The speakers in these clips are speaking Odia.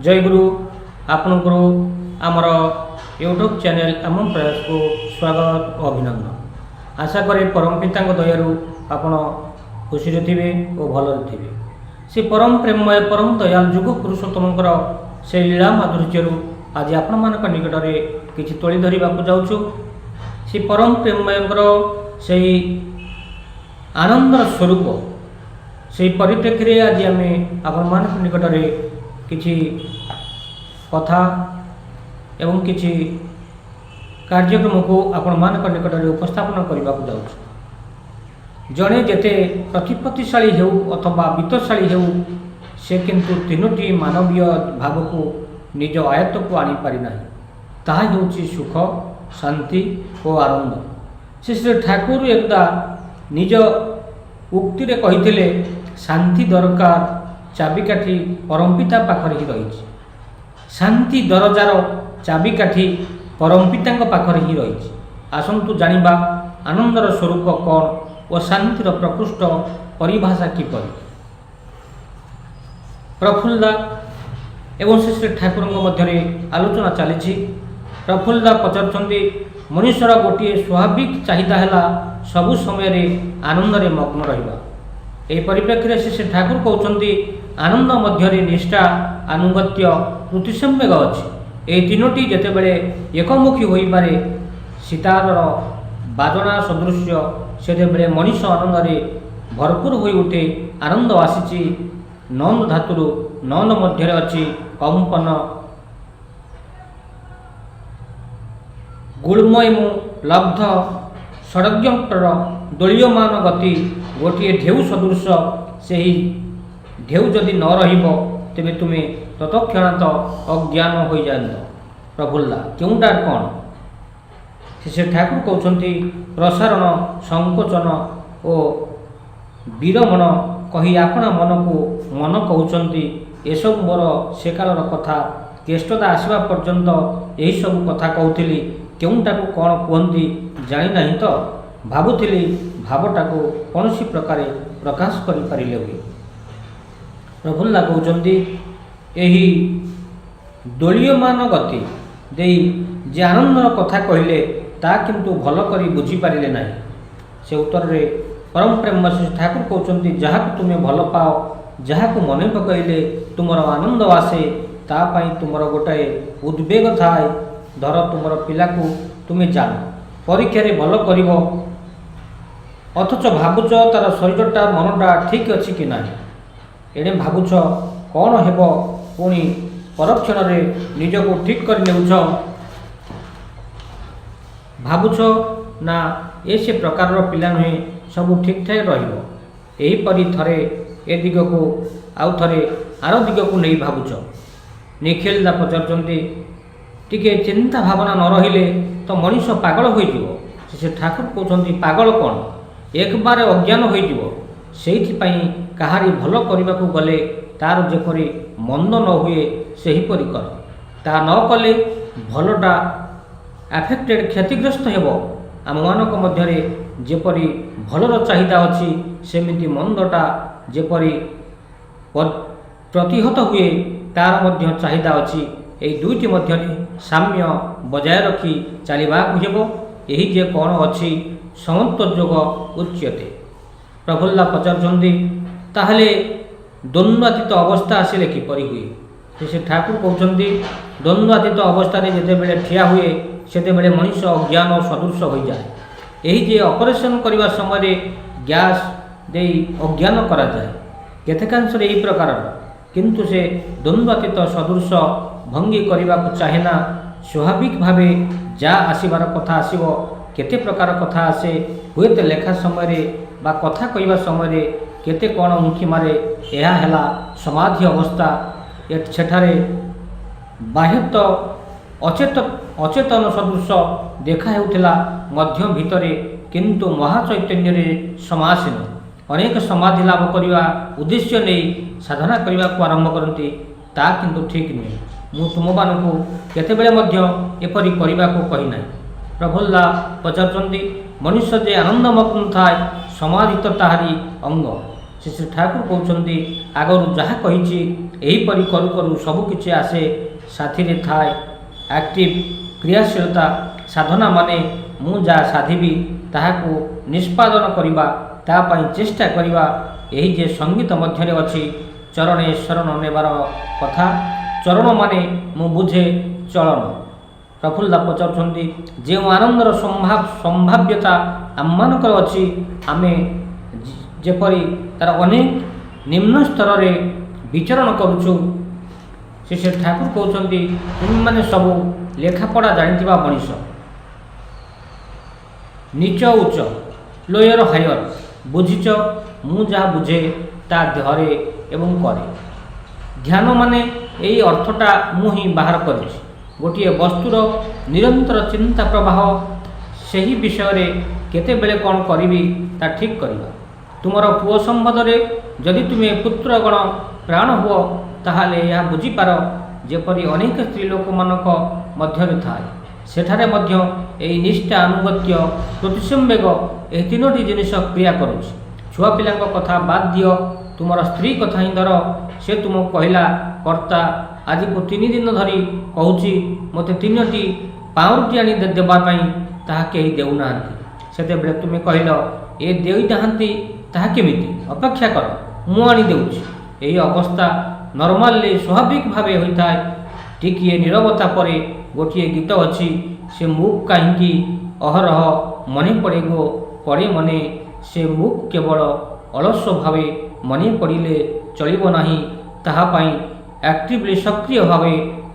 ଜୟଗୁରୁ। ଆପଣଙ୍କୁ ଆମର ୟୁଟ୍ୟୁବ୍ ଚ୍ୟାନେଲ୍ ଆମ ପ୍ରୟାସକୁ ସ୍ୱାଗତ ଓ ଅଭିନନ୍ଦନ। ଆଶା କରେ ପରମ ପିତାଙ୍କ ଦୟାରୁ ଆପଣ ଖୁସିରେ ଥିବେ ଓ ଭଲରେ ଥିବେ। ସେ ପରମ ପ୍ରେମମୟ, ପରମ ଦୟାଲ ଯୁଗ ପୁରୁଷୋତ୍ତମଙ୍କର ସେ ଲୀଳା ମାଧୁର୍ଯ୍ୟରୁ ଆଜି ଆପଣମାନଙ୍କ ନିକଟରେ କିଛି ତୋଳି ଧରିବାକୁ ଯାଉଛୁ। ସେ ପରମ ପ୍ରେମମୟଙ୍କର ସେହି ଆନନ୍ଦର ସ୍ୱରୂପ, ସେହି ପରିପ୍ରେକ୍ଷୀରେ ଆଜି ଆମେ ଆପଣମାନଙ୍କ ନିକଟରେ କିଛି କଥା ଏବଂ କିଛି କାର୍ଯ୍ୟକ୍ରମକୁ ଆପଣମାନଙ୍କ ନିକଟରେ ଉପସ୍ଥାପନ କରିବାକୁ ଯାଉଛୁ। ଜଣେ ଯେତେ ପ୍ରତିପତ୍ତିଶାଳୀ ହେଉ ଅଥବା ବିତ୍ତଶାଳୀ ହେଉ, ସେ କିନ୍ତୁ ତିନୋଟି ମାନବୀୟ ଭାବକୁ ନିଜ ଆୟତ୍ତକୁ ଆଣିପାରିନାହିଁ। ତାହା ହେଉଛି ସୁଖ, ଶାନ୍ତି ଓ ଆନନ୍ଦ। ଶ୍ରୀ ଶ୍ରୀ ଠାକୁର ଏକଦା ନିଜ ଉକ୍ତିରେ କହିଥିଲେ, ଶାନ୍ତି ଦରକାର, ଚାବିକାଠି ପରମପିତା ପାଖରେ ହିଁ ରହିଛି। ଶାନ୍ତି ଦରଜାର ଚାବିକାଠି ପରମପିତାଙ୍କ ପାଖରେ ହିଁ ରହିଛି। ଆସନ୍ତୁ ଜାଣିବା ଆନନ୍ଦର ସ୍ୱରୂପ କ'ଣ ଓ ଶାନ୍ତିର ପ୍ରକୃଷ୍ଟ ପରିଭାଷା କିପରି। ପ୍ରଫୁଲ୍ଲଦା ଏବଂ ଶ୍ରୀ ଶ୍ରୀ ଠାକୁରଙ୍କ ମଧ୍ୟରେ ଆଲୋଚନା ଚାଲିଛି। ପ୍ରଫୁଲ୍ଲଦା ପଚାରୁଛନ୍ତି, ମନୁଷ୍ୟର ଗୋଟିଏ ସ୍ୱାଭାବିକ ଚାହିଦା ହେଲା ସବୁ ସମୟରେ ଆନନ୍ଦରେ ମଗ୍ନ ରହିବା। ଏହି ପରିପ୍ରେକ୍ଷୀରେ ଶ୍ରୀ ଶ୍ରୀ ଠାକୁର କହୁଛନ୍ତି, ଆନନ୍ଦ ମଧ୍ୟରେ ନିଷ୍ଠା, ଆନୁଗତ୍ୟ, କୃତିସମ୍ବେଗ ଅଛି। ଏହି ତିନୋଟି ଯେତେବେଳେ ଏକମୁଖୀ ହୋଇପାରେ, ସୀତାରର ବାଜଣା ସଦୃଶ୍ୟ, ସେତେବେଳେ ମଣିଷ ଆନନ୍ଦରେ ଭରପୁର ହୋଇଉଠେ। ଆନନ୍ଦ ଆସିଛି ନନ୍ଦ ଧାତୁରୁ। ନନ୍ଦ ମଧ୍ୟରେ ଅଛି କମ୍ପନ, ଗୁଳ୍ମ ଏବଂ ଲବ୍ଧ ଷଡ଼ଜ୍ଞର ଦୋଳୀୟମାନ ଗତି ଗୋଟିଏ ଢେଉ ସଦୃଶ। ସେହି ଢେଉ ଯଦି ନ ରହିବ, ତେବେ ତୁମେ ତତକ୍ଷଣାତ ଅଜ୍ଞାନ ହୋଇଯାଆନ୍ତ। ପ୍ରଫୁଲ୍ଲା, କେଉଁଟା କ'ଣ? ସେ ଠାକୁର କହୁଛନ୍ତି, ପ୍ରସାରଣ, ସଂକୋଚନ ଓ ବିରମଣ କହି ଆପଣା ମନକୁ ମନ କହୁଛନ୍ତି। ଏସବୁ ମୋର ସେକାଳର କଥା। କେଷ୍ଟଦା ଆସିବା ପର୍ଯ୍ୟନ୍ତ ଏହିସବୁ କଥା କହୁଥିଲି। କେଉଁଟାକୁ କ'ଣ କୁହନ୍ତି ଜାଣିନାହିଁ ତ। ଭାବୁଥିଲି ଭାବଟାକୁ କୌଣସି ପ୍ରକାରେ ପ୍ରକାଶ କରିପାରିଲେ ହୁଏ। ପ୍ରଫୁଲ୍ଲା କହୁଛନ୍ତି, ଏହି ଦୋଳୀୟମାନ ଗତି ଦେଇ ଯେ ଆନନ୍ଦର କଥା କହିଲେ, ତା କିନ୍ତୁ ଭଲ କରି ବୁଝିପାରିଲେ ନାହିଁ। ସେ ଉତ୍ତରରେ ପରମ ପ୍ରେମ ଶ୍ରୀ ଠାକୁର କହୁଛନ୍ତି, ଯାହାକୁ ତୁମେ ଭଲ ପାଅ, ଯାହାକୁ ମନେ ପକାଇଲେ ତୁମର ଆନନ୍ଦ ଆସେ, ତା ପାଇଁ ତୁମର ଗୋଟାଏ ଉଦ୍ବେଗ ଥାଏ। ଧର, ତୁମର ପିଲାକୁ ତୁମେ ଜାଣ ପରୀକ୍ଷାରେ ଭଲ କରିବ, ଅଥଚ ଭାବୁଛ ତାର ଶରୀରଟା ମନଟା ଠିକ୍ ଅଛି କି ନାହିଁ। ଏଣେ ଭାବୁଛ କ'ଣ ହେବ, ପୁଣି ପରକ୍ଷଣରେ ନିଜକୁ ଠିକ୍ କରି ନେଉଛ। ଭାବୁଛ ନା, ଏ ସେ ପ୍ରକାରର ପିଲା ନୁହେଁ, ସବୁ ଠିକ୍ଠାକ୍ ରହିବ। ଏହିପରି ଥରେ ଏ ଦିଗକୁ ଆଉ ଥରେ ଆର ଦିଗକୁ ନେଇ ଭାବୁଛ। ନିଖିଲ ଦା ପଚାରୁଛନ୍ତି, ଟିକେ ଚିନ୍ତା ଭାବନା ନ ରହିଲେ ତ ମଣିଷ ପାଗଳ ହୋଇଯିବ। ସେ ଠାକୁର କହୁଛନ୍ତି, ପାଗଳ କ'ଣ, ଏକବାରେ ଅଜ୍ଞାନ ହୋଇଯିବ। ସେଇଥିପାଇଁ କାହାରି ଭଲ କରିବାକୁ ଗଲେ ତାର ଯେପରି ମନ୍ଦ ନ ହୁଏ, ସେହିପରି କର। ତା ନ କଲେ ଭଲଟା ଆଫେକ୍ଟେଡ଼, କ୍ଷତିଗ୍ରସ୍ତ ହେବ। ଆମମାନଙ୍କ ମଧ୍ୟରେ ଯେପରି ଭଲର ଚାହିଦା ଅଛି, ସେମିତି ମନ୍ଦଟା ଯେପରି ପ୍ରତିହତ ହୁଏ, ତାର ମଧ୍ୟ ଚାହିଦା ଅଛି। ଏହି ଦୁଇଟି ମଧ୍ୟରେ ସାମ୍ୟ ବଜାୟ ରଖି ଚାଲିବାକୁ ହେବ। ଏହି ଯେ କ'ଣ ଅଛି, ସମତ୍ୱ ଯୋଗ ଉଚ୍ୟତେ। ପ୍ରଫୁଲ୍ଲା ପଚାରୁଛନ୍ତି, ତାହେଲେ ଦ୍ୱନ୍ଦ୍ୱାତୀତ ଅବସ୍ଥା ଆସିଲେ କିପରି ହୁଏ? ସେ ଠାକୁର କହୁଛନ୍ତି, ଦ୍ୱନ୍ଦ୍ୱାତୀତ ଅବସ୍ଥାରେ ଯେତେବେଳେ ଠିଆ ହୁଏ, ସେତେବେଳେ ମଣିଷ ଅଜ୍ଞାନ ସଦୃଶ ହୋଇଯାଏ। ଏହି ଯେ ଅପରେସନ୍ କରିବା ସମୟରେ ଗ୍ୟାସ୍ ଦେଇ ଅଜ୍ଞାନ କରାଯାଏ, କେତେକାଂଶରେ ଏହି ପ୍ରକାରର। କିନ୍ତୁ ସେ ଦ୍ୱନ୍ଦ୍ୱାତୀତ ସଦୃଶ ଭଙ୍ଗୀ କରିବାକୁ ଚାହେଁ ନା। ସ୍ୱାଭାବିକ ଭାବେ ଯାହା ଆସିବାର କଥା ଆସିବ। କେତେ ପ୍ରକାର କଥା ଆସେ। ହୁଏତ ଲେଖା ସମୟରେ ବା କଥା କହିବା ସମୟରେ କେତେ କ'ଣ ଉଙ୍କି ମାରେ। ଏହା ହେଲା ସମାଧି ଅବସ୍ଥା। ସେଠାରେ ବାହ୍ୟତ ଅଚେତ ଅଚେତନ ସଦୃଶ ଦେଖା ହେଉଥିଲା ମଧ୍ୟ ଭିତରେ କିନ୍ତୁ ମହାଚୈତନ୍ୟରେ ସମାସୀନ। ଅନେକ ସମାଧି ଲାଭ କରିବା ଉଦ୍ଦେଶ୍ୟ ନେଇ ସାଧନା କରିବାକୁ ଆରମ୍ଭ କରନ୍ତି। ତା କିନ୍ତୁ ଠିକ୍ ନୁହେଁ। ମୁଁ ତୁମମାନଙ୍କୁ କେତେବେଳେ ମଧ୍ୟ ଏପରି କରିବାକୁ କହିନାହିଁ। ପ୍ରଫୁଲ୍ଲା ପଚାରୁଛନ୍ତି, ମନୁଷ୍ୟ ଯେ ଆନନ୍ଦମଗ୍ନ ଥାଏ, ସମାଧି ତ ତାହାରି ଅଙ୍ଗ। ଶ୍ରୀ ଶ୍ରୀ ଠାକୁର କହୁଛନ୍ତି, ଆଗରୁ ଯାହା କହିଛି, ଏହିପରି କରୁ କରୁ ସବୁକିଛି ଆସେ, ସାଥିରେ ଥାଏ। ଆକ୍ଟିଭ କ୍ରିୟାଶୀଳତା ସାଧନା ମାନେ ମୁଁ ଯାହା ସାଧିବି ତାହାକୁ ନିଷ୍ପାଦନ କରିବା, ତା ପାଇଁ ଚେଷ୍ଟା କରିବା। ଏହି ଯେ ସଙ୍ଗୀତ ମଧ୍ୟରେ ଅଛି ଚରଣେ ଶରଣ ନେବାର କଥା। ଚରଣ ମାନେ ମୁଁ ବୁଝେ ଚଳନ। ପ୍ରଫୁଲ୍ଲ ପଚାରୁଛନ୍ତି, ଯେଉଁ ଆନନ୍ଦର ସମ୍ଭାବ୍ୟତା ଆମମାନଙ୍କର ଅଛି, ଆମେ ଯେପରି ତାର ଅନେକ ନିମ୍ନ ସ୍ତରରେ ବିଚରଣ କରୁଛୁ। ଶ୍ରୀ ଶ୍ରୀ ଠାକୁର କହୁଛନ୍ତି, ତୁମେମାନେ ସବୁ ଲେଖାପଢ଼ା ଜାଣିଥିବା ମଣିଷ। ନୀଚ ଉଚ୍ଚ, ଲୋୟର ହାୟର ବୁଝିଛ। ମୁଁ ଯାହା ବୁଝେ ତା ଧରେ ଏବଂ କରେ। ଧ୍ୟାନ ମାନେ ଏଇ ଅର୍ଥଟା ମୁଁ ହିଁ ବାହାର କରିଛି। ଗୋଟିଏ ବସ୍ତୁର ନିରନ୍ତର ଚିନ୍ତା ପ୍ରବାହ, ସେହି ବିଷୟରେ କେତେବେଳେ କ'ଣ କରିବି ତା ଠିକ୍ କରିବା। ତୁମର ପୁଅ ସମ୍ବନ୍ଧରେ ଯଦି ତୁମେ ପୁତ୍ରଗଣ ପ୍ରାଣ ହୁଅ, ତାହେଲେ ଏହା ବୁଝିପାର, ଯେପରି ଅନେକ ସ୍ତ୍ରୀ ଲୋକମାନଙ୍କ ମଧ୍ୟରେ ଥାଏ, ସେଠାରେ ମଧ୍ୟ ଏହି ନିଷ୍ଠା, ଆନୁଗତ୍ୟ, ପ୍ରତିସମ୍ବେଗ, ଏହି ତିନୋଟି ଜିନିଷ କ୍ରିୟା କରୁଛି। ଛୁଆ ପିଲାଙ୍କ କଥା ବାଦ ଦିଅ, ତୁମର ସ୍ତ୍ରୀ କଥା ହିଁ ଧର। ସେ ତୁମକୁ କହିଲା, କର୍ତ୍ତା, ଆଜିକୁ 3 ଦିନ ଧରି କହୁଛି ମୋତେ ତିନୋଟି ପାଉଁରୁଟି ଆଣି ଦେବା ପାଇଁ, ତାହା କେହି ଦେଉନାହାନ୍ତି। ସେତେବେଳେ ତୁମେ କହିଲ, ଏ ଦେଇନାହାନ୍ତି ତାହା କେମିତି? ଅପେକ୍ଷା କର, ମୁଁ ଆଣି ଦେଉଛି। ଏହି ଅବସ୍ଥା ନର୍ମାଲି ସ୍ୱାଭାବିକ ଭାବେ ହୋଇଥାଏ। ଟିକିଏ ନୀରବତା ପରେ ଗୋଟିଏ ଗୀତ ଅଛି, ସେ ମୁଖ କାହିଁକି ଅହରହ ମନେ ପଡ଼େ ଗୋ, ପଡ଼େ ମନେ। ସେ ମୁଖ କେବଳ ଅଳସ ଭାବେ ମନେ ପଡ଼ିଲେ ଚଳିବ ନାହିଁ। ତାହା ପାଇଁ ଆକ୍ଟିଭଲି ସକ୍ରିୟ ଭାବେ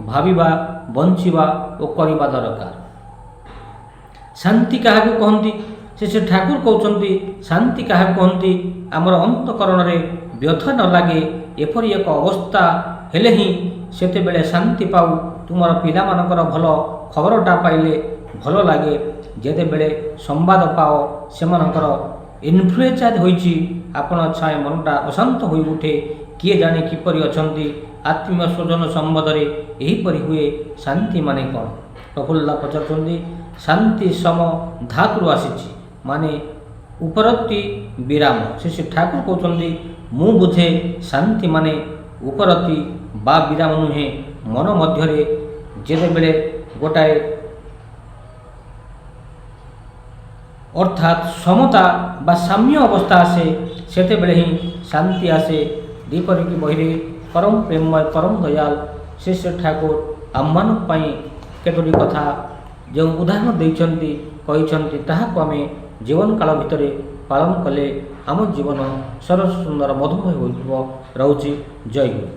ଭାବିବା, ବଞ୍ଚିବା ଓ କରିବା ଦରକାର। ଶାନ୍ତି କାହାକୁ କହନ୍ତି? ସେ ସେ ଠାକୁର କହୁଛନ୍ତି, ଶାନ୍ତି କାହାକୁ କହନ୍ତି? ଆମର ଅନ୍ତଃକରଣରେ ବ୍ୟଥା ନ ଲାଗେ, ଏପରି ଏକ ଅବସ୍ଥା ହେଲେ ହିଁ ସେତେବେଳେ ଶାନ୍ତି ପାଉ। ତୁମର ପିଲାମାନଙ୍କର ଭଲ ଖବରଟା ପାଇଲେ ଭଲ ଲାଗେ। ଯେତେବେଳେ ସମ୍ବାଦ ପାଅ ସେମାନଙ୍କର ଇନଫ୍ଲୁଏଞ୍ଜା ହୋଇଛି, ଆପଣ ଛାଏଁ ମନଟା ଅଶାନ୍ତ ହୋଇ ଉଠେ। କିଏ ଜାଣେ କିପରି ଅଛନ୍ତି। ଆତ୍ମୀୟ ସ୍ୱଜନ ସମ୍ବନ୍ଧରେ ଏହିପରି ହୁଏ। ଶାନ୍ତି ମାନେ କ'ଣ? ପ୍ରଫୁଲ୍ଲ ପଚାରୁଛନ୍ତି। ଶାନ୍ତି ସମ ଧାତୁରୁ ଆସିଛି, ମାନେ ଉପରତି, ବିରାମ। ଶ୍ରୀ ଶ୍ରୀ ଠାକୁର କହୁଛନ୍ତି, ମୁଁ ବୁଝେ ଶାନ୍ତି ମାନେ ଉପରତି ବା ବିରାମ ନୁହେଁ। ମନ ମଧ୍ୟରେ ଯେତେବେଳେ ଗୋଟାଏ ଅର୍ଥାତ୍ ସମତା ବା ସାମ୍ୟ ଅବସ୍ଥା ଆସେ, ସେତେବେଳେ ହିଁ ଶାନ୍ତି ଆସେ। ଦ୍ୱିପରିକି ବହିରେ ପରମ ପ୍ରେମମୟ ପରମ ଦୟାଲ ଶ୍ରୀ ଶ୍ରୀ ଠାକୁର ଆମମାନଙ୍କ ପାଇଁ କେତୋଟି କଥା ଯେଉଁ ଉଦାହରଣ ଦେଇଛନ୍ତି, କହିଛନ୍ତି, ତାହାକୁ ଆମେ ଜୀବନ କାଳ ଭିତରେ ପାଳନ କଲେ ଆମ ଜୀବନ ସରସ, ସୁନ୍ଦର, ମଧୁମୟ ହୋଇଯିବ। ରହୁଛି, ଜୟ ଗୁରୁ।